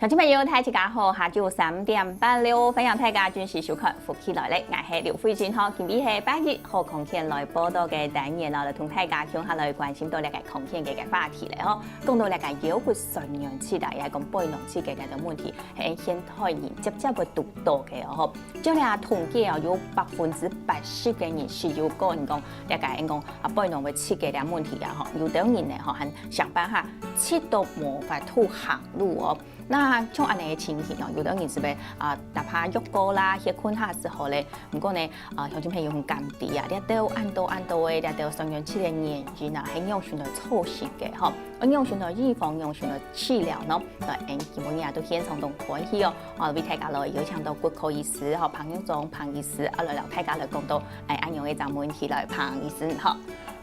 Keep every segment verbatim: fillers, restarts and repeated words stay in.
鄉親朋友，大家好，下晝三點半了，歡迎大家準時收看《福氣來了》，𠊎係劉慧君吼。今日係拜一，好康健來報到个單元哦，來同大家共下來關心到這个康健个个話題咧吼。講到這个腰骨痠軟質啊，也係講背囊疾个這个問題，係現代人輒輒會堵到个哦吼。照這統計哦，有百分之八十个人係有講講這个講啊背囊會疾个這問題啊吼。有兜人呢吼，還想辦法疾到無法度行路哦。 該像恁仔个情形哦，有兜人係會啊，哪怕約過啦，歇睏下就好咧。毋過呢，啊，鄉親朋友很感知啊，這兜恁多恁多个，這兜痠軟質个原因啊，係仰般來造成个吼。啊，仰般來預防，仰般來治療呢？來，𠊎今晡日啊，到現場當歡喜哦，啊，為大家來邀請到骨科醫師吼，彭玉忠彭醫師，啊，來摎大家來講到，哎，恁樣个一隻問題來，彭醫師好。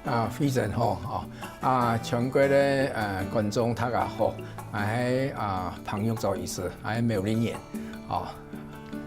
啊，非常好，吼。啊，全國个，呃，觀眾大家好，𠊎係，啊，彭玉忠醫師，𠊎係苗栗人，吼。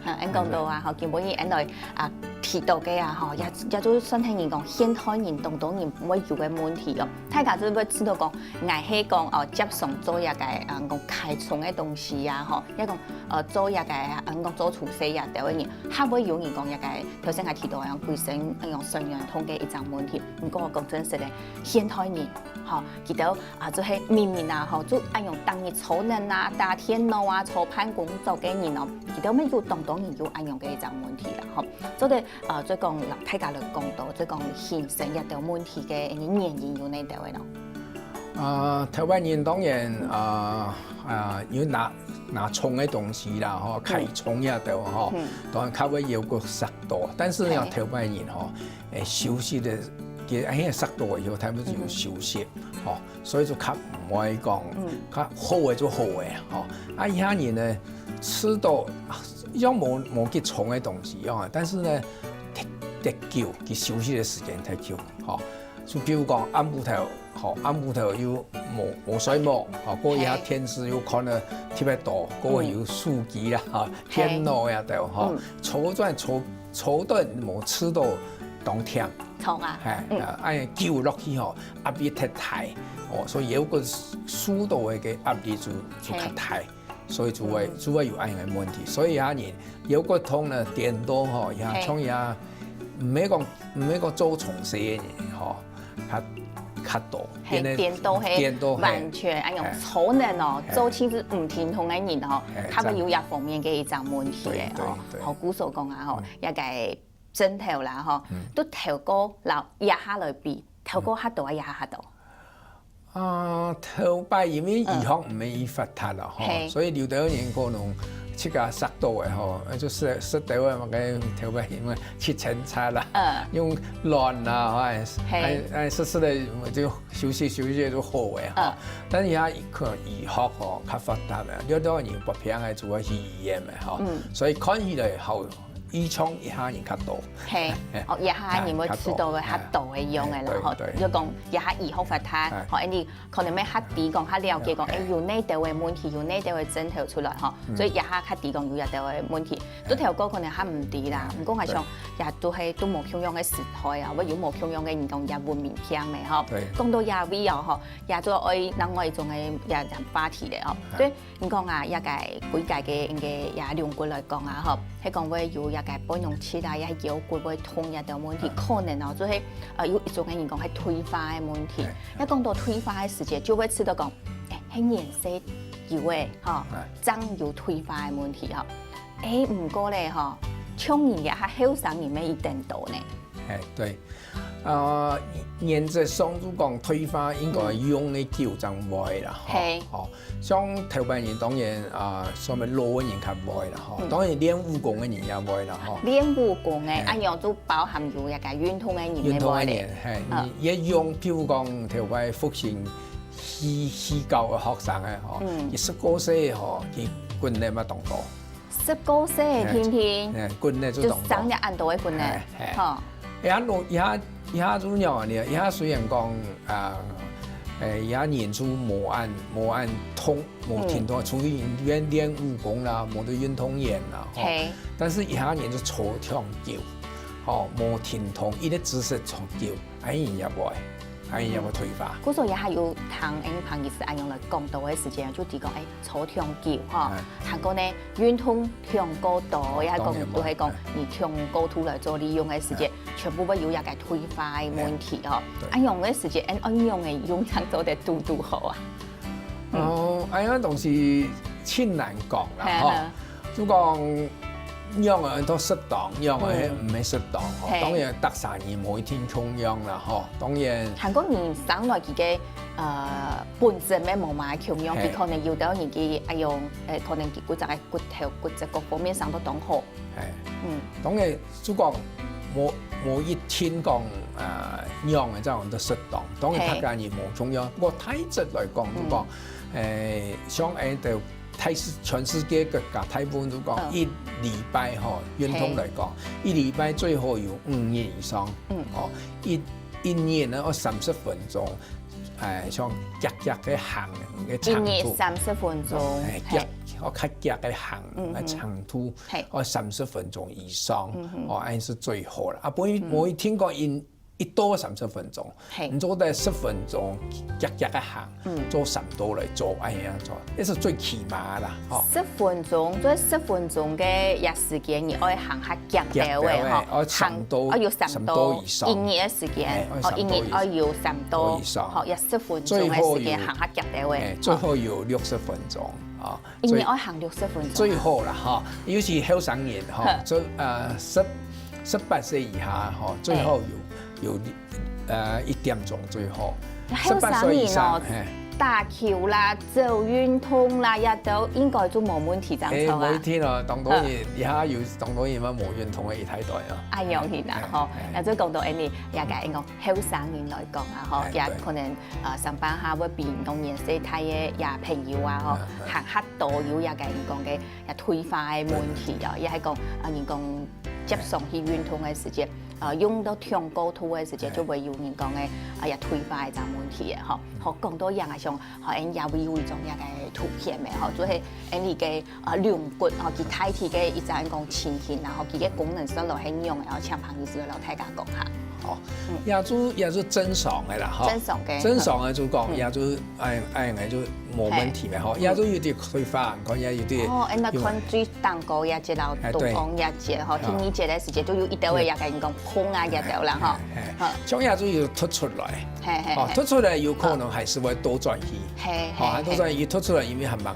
啊，恁講到啊，吼，今晡日恁來啊，提到个啊，吼，也，也就算係人講現代人當多人會有个問題哦。大家就會知道講，𠊎係講哦，輒常做一个，嗯，講開窗个東西啊，吼，也講，呃，做一个，嗯，講做廚師啊，兜个人，還會有人講一个，頭先𠊎提到个，歸身，嗯，痠軟痛个一種問題。 毋過講真實个，現代人，吼，佢兜啊，就係明明啊，吼，就恁樣逐日坐等啊，打電腦啊，坐辦公桌个人哦，佢兜乜有當多人有恁樣个一種問題啦，吼。做得，呃，再講，摎大家來講到，再講形成這兜問題个原因有哪兜个咯？啊，頭擺人當然，啊，啊，有拿，拿重个東西啦，吼，嗯。開窗這兜，吼，嗯。當然較會腰骨痠到。但是呢，嘿。頭擺人，吼， 誒，休息个，佢，哎，痠到以後，佢兜就有休息，嗯。吼，所以就較毋會講，嗯。較好个就好个，吼。啊，這下人呢，疾到，啊，又無，無幾重个東西，哦，但是呢，忒，忒久，佢休息个時間忒久，吼。就比如講暗晡頭，吼，暗晡頭又無，無睡目，吼，過一下嘿。電視又看了特別多，過有手機啦，吼，嘿。電腦這兜，吼，嗯。坐轉坐，坐等無疾到 當忝。痛啊。嘿，嗯。啊，恁久落去吼，壓力忒大，哦，所以腰骨痠到个壓力就，就較大，嘿。所以就會，嗯。就會有恁樣个問題。所以啊，你腰骨痛呢，顛倒吼，也嘿。像也，毋係講，毋係講做從事个人吼，較，較多，嘿，變得顛倒嘿，顛倒嘿。完全，哎喲，嘿。坐等哦，嘿。做事情毋停動个人吼，嘿，較會有這方面个一種問題个吼。對，對，對。好，故所講啊吼，嗯。也該 症頭啦吼，嗯。都頭過摎這下來比，頭過較多啊，這下較多？啊，頭擺因為醫學毋係已發達了吼，嗯。嘿。所以有兜人可能自家痠到个吼，就係，痠到个嘛，該頭擺因為七千七啦，嗯。用卵啦，哎，嘿。哎，哎，食食了就休息休息就好个吼。嗯。但是這下可能醫學吼較發達了，有兜人發病个就會去醫院个吼，嗯。所以看起來好 預防這下人較多。嘿，哦，這下人會疾到个較多个樣个啦，吼，嘿，對，對。就講這下醫學發達，嘿。吼，恁樣可能會較知講，較了解講，嘿，嘿。哎，有哪兜个問題，有哪兜个症頭出來，吼，嗯。所以這下較知講有這兜个問題。嘿。都頭過可能較毋知啦，嗯，毋過𠊎想，對。也都係都無共樣个時代啊，會有無共樣个人講這文明病个，吼。對。講到這位哦，吼，也就愛另外一種个也話題了，吼。嘿。所以 你講啊，這个歸个个，个這龍骨來講啊，吼，係講會有這个背囊疾啊，也係腰骨會痛這兜問題，嗯。可能哦，就係，呃，有一種个人講係退化个問題。哎，哎。一講到退化个時節，就會知道講，哎，係年歲有个，吼，哎。正有退化个問題，吼。哎，毋過咧，吼，像人這下後生人乜已顛倒呢。哎，對。 呃，原則上就講退化應該用个久正會啦，嗯。吼。嘿。吼，像頭擺人當然，啊，所謂老个人較會啦，吼。嗯。當然練武功个人也會啦，吼。練武功个，嘿。恁樣就包含有這个運動个人个會咧。運動个人，嘿，嗯。你一用，譬如講頭擺復興戲，戲校个學生个，吼，嗯。佢十過歲吼，佢骨折嘛當多。 十過歲个定定，哎，骨折就當多。就生了恁多个骨折，哎，哎。吼。這下老，這下，這下就仰仔呢，這下雖然講，啊，哎，這下人就無恁，無恁動，無停動，嗯。除非練，練武功啦，無得運動員啦，吼。嘿。但是這下人就坐忒久，吼，無停動，一个姿勢坐久，哎，人也會。恁樣會退化。故所也還有聽𠊎等彭醫師恁樣來講到个時間，就提供，欸，坐忒久吼，嗯。還過呢，運動忒過多，也係講，當然嘛。都係講你忒過度來做利用个時間，嗯。全部會有一個退化个問題吼。對。恁樣个時間，恁樣个用餐做得堵堵好啊。嗯。哦，恁樣東西盡難講啦，吼。嘿，嘿。 就講仰仔都適當，仰仔毋係適當吼。嗯。嘿。當然，逐儕人無一定共樣啦吼。當然，還過人生來佢个，呃，本身乜無麼个共樣，嘿。佢可能有兜人佢，哎喲，呃，可能佢骨質个骨頭、骨質各方面生到當好。嘿。嗯。當然，就講無，無一定講，呃，仰仔正講都適當。當然，嘿。逐家人無共樣。不過大致來講，就講，嗯。誒，像誒，就 大世，全世界國家大部分都講，嗯。一禮拜吼，運動來講，嘿。一禮拜最好有五日以上。嗯。哦，一，一日呢，愛三十分鐘，誒，像遽遽个行个長途。一日三十分鐘，哎，嘿。遽，愛較遽个行个長途，嗯哼。嘿。愛三十分鐘以上，嗯哼。哦，恁樣係最好啦。啊，無一，嗯。無一定講一 一到三十分鐘，嘿。你做得十分鐘，遽遽个行，嗯。做三到來做，恁樣做，這係最起碼啦，吼。十分鐘，做十分鐘个這時間，你愛行較遽兜个，遽兜个，吼，愛三到，行，愛有三到，三到以上。一日个時間，嘿，愛哦，一日愛有三到，三到以上。吼，這十分鐘个時間，最好有，行較遽兜个，嘿，最好有六十分鐘，啊。 一日愛行六十分鐘啊。最好啦，吼，尤其後生人，吼，哼。做，呃，十，十八歲以下，吼，最好有，嘿。有，呃，一點鐘最好。後生人哦，十八歲以上，嘿。打球啦，做運動啦，這都應該就無問題，正著啊。誒，無一定哦，當多人，哼。這下有當多人嘛無運動个，也太多啊。哎喲，係啦，嘿，吼，嘿。也就講到恁樣，也該講後生人來講啊，吼，嘿，也可能，呃，上班下會比當年歲大个也朋友啊，吼，嗯，嗯。還較 都有這个人講个，也退化个問題哦，也係講，啊，人講接上去運動个時節，啊，用到忒過度个時節，嘿。就會有人講个，啊，也退化个這問題个吼。好，講到這樣啊，像，好，𠊎也會有一張這个圖片个吼，就係𠊎个，啊，龍骨吼，佢大體个一隻講情形，然後佢个功能上落係仰个，然後請彭醫師來同大家講下。哦，嗯。也就，也就正常个啦，吼。正常个。正常个就講，嗯。也就 哎，哎，哎，就無問題嘛，吼，嘿。也就有點退化，看也有點，哦，哎，該有看最頂高一節啦，哎，對。中央一節，吼，哎。第二節个時節就有一兜个也跟你講，空啊，一兜啦，吼。哎，哎，哎。好。像也就有凸出來，嘿，嘿，哦，嘿。凸出來有可能還係會倒轉去，嘿，哦，嘿，還倒轉去，嘿。凸出來因為還蠻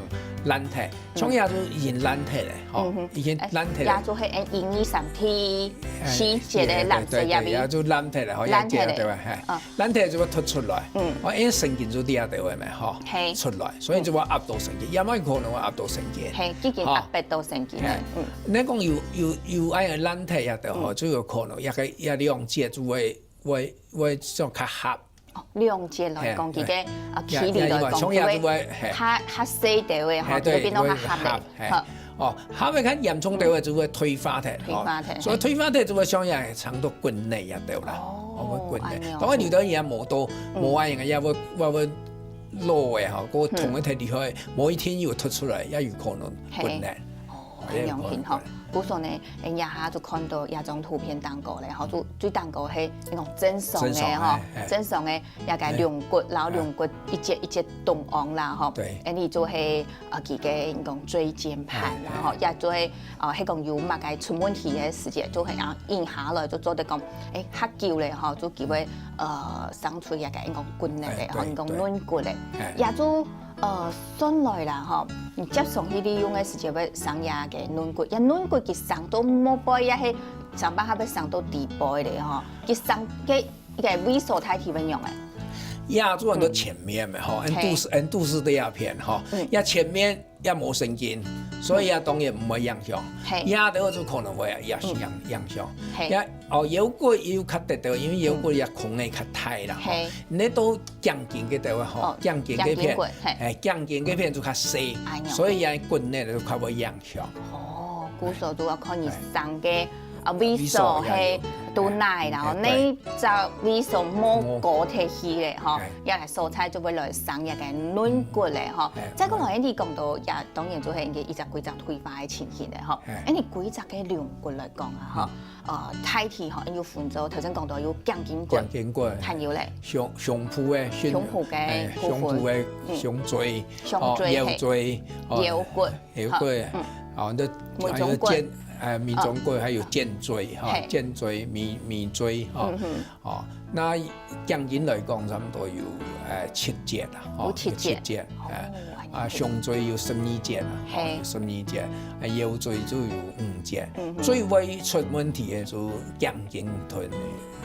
爛忒，嗯。像也就已經爛忒了，吼，嗯哼。已經爛忒了。哎，也就係，哎，一二三第四節个藍色也，哎，對，對，對，也就爛忒了，吼，爛忒了。也對吧，嘿。嗯。 爛忒就會凸出來，嗯。哦，因為神經就在這位嘛，吼，嘿。出來，所以就會壓到神經，也有可能會壓到神經。嘿，已經壓迫到神經了，吼。嗯。你講有，有，有恁樣爛忒也得吼，嗯。就有可能，也个，也兩節就會，會，會像較合。哦，兩節來講，嘿，佢个，嘿。啊，也，距離來講，也有嘛，像也就會，就會嘿。較，較細兜个吼，嘿，對，就會變到較合个。會合，嘿。好。 哦，下面較嚴重个話就會退化忒，嗯。退化忒，哦，所以退化忒就會像樣長到骨折也對啦，哦，哦，會骨折。恁樣。當然有的人也無到，嗯。無恁樣，也會，會，會老个吼，過痛个忒厲害，嗯。無一定有凸出來，也有可能骨折。嘿。哦，也有可能骨折。恁樣吼。故所呢，人家下就看到這張圖片當中咧，吼，就最當中係那種正常个吼，正常个，嘿，嘿。正常个 也个龍骨，嘿。然後龍骨一節一節中央啦，吼。對。恁樣就係，呃，佢个人講椎間盤啦，嘿，嘿。吼，也就係，呃，係講有麼个出問題个時節，就係啊，硬下來就做得講，誒，較久咧，吼，就佢會，呃，生出一个人講骨折咧，嘿，吼，人講對，對。軟骨咧，嘿。也就，呃，算來啦，吼，你接上去利用个時節會生一个軟骨，也軟骨佢生到無背也係上班還會生到底背咧，吼，佢生个 一个位所在地方用个。也就安到前面嘛，吼，嗯。俺肚屎，嘿。俺肚屎這一片，吼，嗯。也前面也無神經，所以也當然毋會影響。嘿。也就可能會也是影，嗯。影響。嘿。也，哦，腰骨也有較得到，因為腰骨也空个較大啦，吼。嘿。你都頸根个地方，吼，哦，頸根這片，頸根骨，嘿。哎，頸根這片就較細，哎喲。所以也骨折就較會影響。哦，故所就要看你生个啊，位所係都耐啦，吼，該隻位所無高忒去咧，吼，也來所在就會來生這个軟骨咧，吼。再過來，你講到也當然就係一隻規隻退化个情形咧，吼。恁呢規隻个軟骨來講啊，吼，呃，大體吼，有分做頭先講到有頸根骨，頸根骨，還有咧，胸胸脯个，胸脯个，胸脯个胸椎，胸椎，腰椎，腰骨。 腰骨，哦，那還有肩，呃，尾中骨，還有肩椎哈，肩椎、尾尾椎哈，哦，那頸根來講，差不多有呃七節啦，哦，有七節，七節，啊，胸椎有十二節啦，哦，有十二節，啊，腰椎就有五節，最會出問題个就頸根同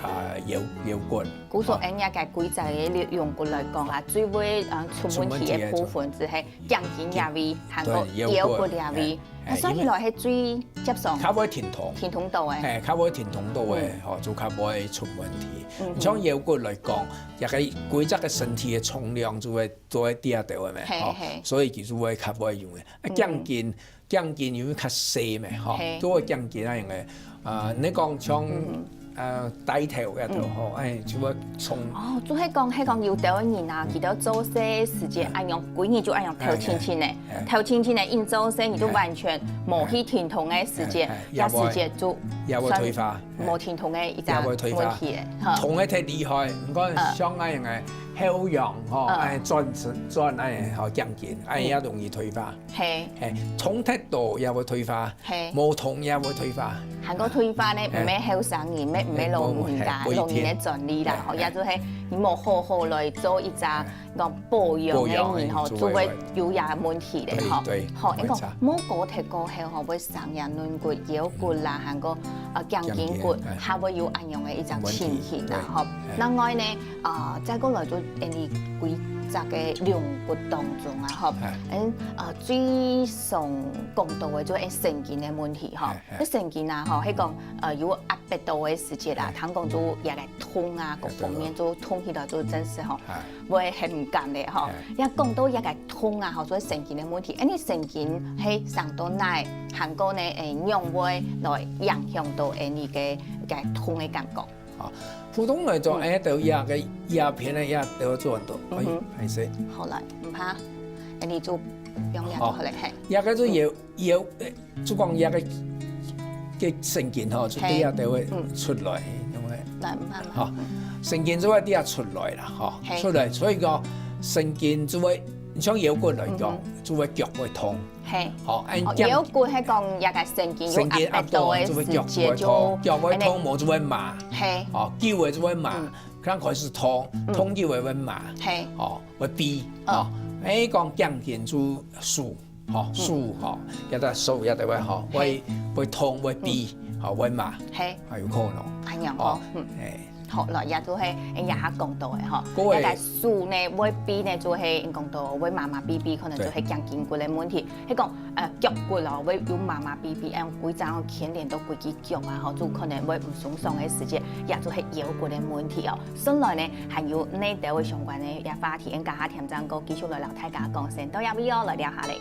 啊腰腰骨。故所，恁樣个規隻个軟骨來講啊，最會呃出問題个部分就係 頸根這位，還過腰骨這位，啊，算起來係最接上，較會疼痛，疼痛到个，係，較會疼痛到个，吼，就較會出問題。像腰骨來講，這个規隻个身體个重量就會都會跌掉个咩，吼，所以其實會較會用个。啊，頸根，頸根因為較細咩，吼，都會頸根啊用个。啊，你講像呃低頭該頭吼，哎，就會重。哦，就係講，係講有兜人啊，佢兜做事時節恁樣，歸日就恁樣頭前前个，頭前前个，一做事你就完全無去停動个時節，也時節就也會退化，無停動个一隻問題个，哈。痛个忒厲害，毋過像恁樣个後仰吼，哎，轉轉哎吼，頸根，哎也容易退化。係，係，痛忒多也會退化。 係，無痛也會退化。還過退化呢，毋係後生人，毋係毋係老人家，老人个專利啦，吼，也就係你無好好來做一隻講保養个人吼，就會有這問題咧，吼。吼，你講無高忒過後吼，會生這軟骨、腰骨啦，還過呃頸根骨，還會有恁樣个一種情形啦，吼。另外呢，啊，再過來就恁呢規隻个軟骨當中啊，吼，嗯，呃，最常講到个就係神經个問題，吼。 該神經啊，吼，係講，呃，有壓迫到个時節啦，通講就也个痛啊，各方面就痛起來就真實吼，會很毋甘个吼。也講到也个痛啊，吼，所以神經个問題，恁呢神經係生到哪，還過呢，誒，仰會來影響到恁呢个个痛个感覺。啊，普通來講，誒，都也个，也片个也都做得到，哎，還是。好來，毋怕，恁呢就用這就好了，嘿。也个就有 腰，呃，就講這个个神經吼，就對這兜會出來，對毋對？來，慢慢。吼，神經就會對這出來啦，吼，出來，所以講神經就會，像腰骨來講，就會腳會痛。嘿，吼，哎，哦，腰骨係講這个神經有壓迫到个時節就，腳會痛，無就會麻，嘿，哦，久个就會麻，剛開始痛，痛久个會麻，嘿，哦，會痺，哦，哎，講頸根就手。 吼，手吼，這兜手這兜位吼，會會痛會痺，吼會麻，嘿，還有可能。恁樣吼，嗯，哎，好，來，也就係，哎，這下講到个吼，這个手呢會痺呢，就係講到會麻麻痺痺，可能就係頸根骨个問題。係講，呃，腳骨咯，會有麻麻痺痺，恁樣規張牽連到規支腳啊，吼，就可能會毋鬆爽个時節，也就係腰骨个問題哦。順來呢，還有哪兜个相關个這話題，俺等下添正過繼續來摎大家講，先到這位哦，來尞下咧。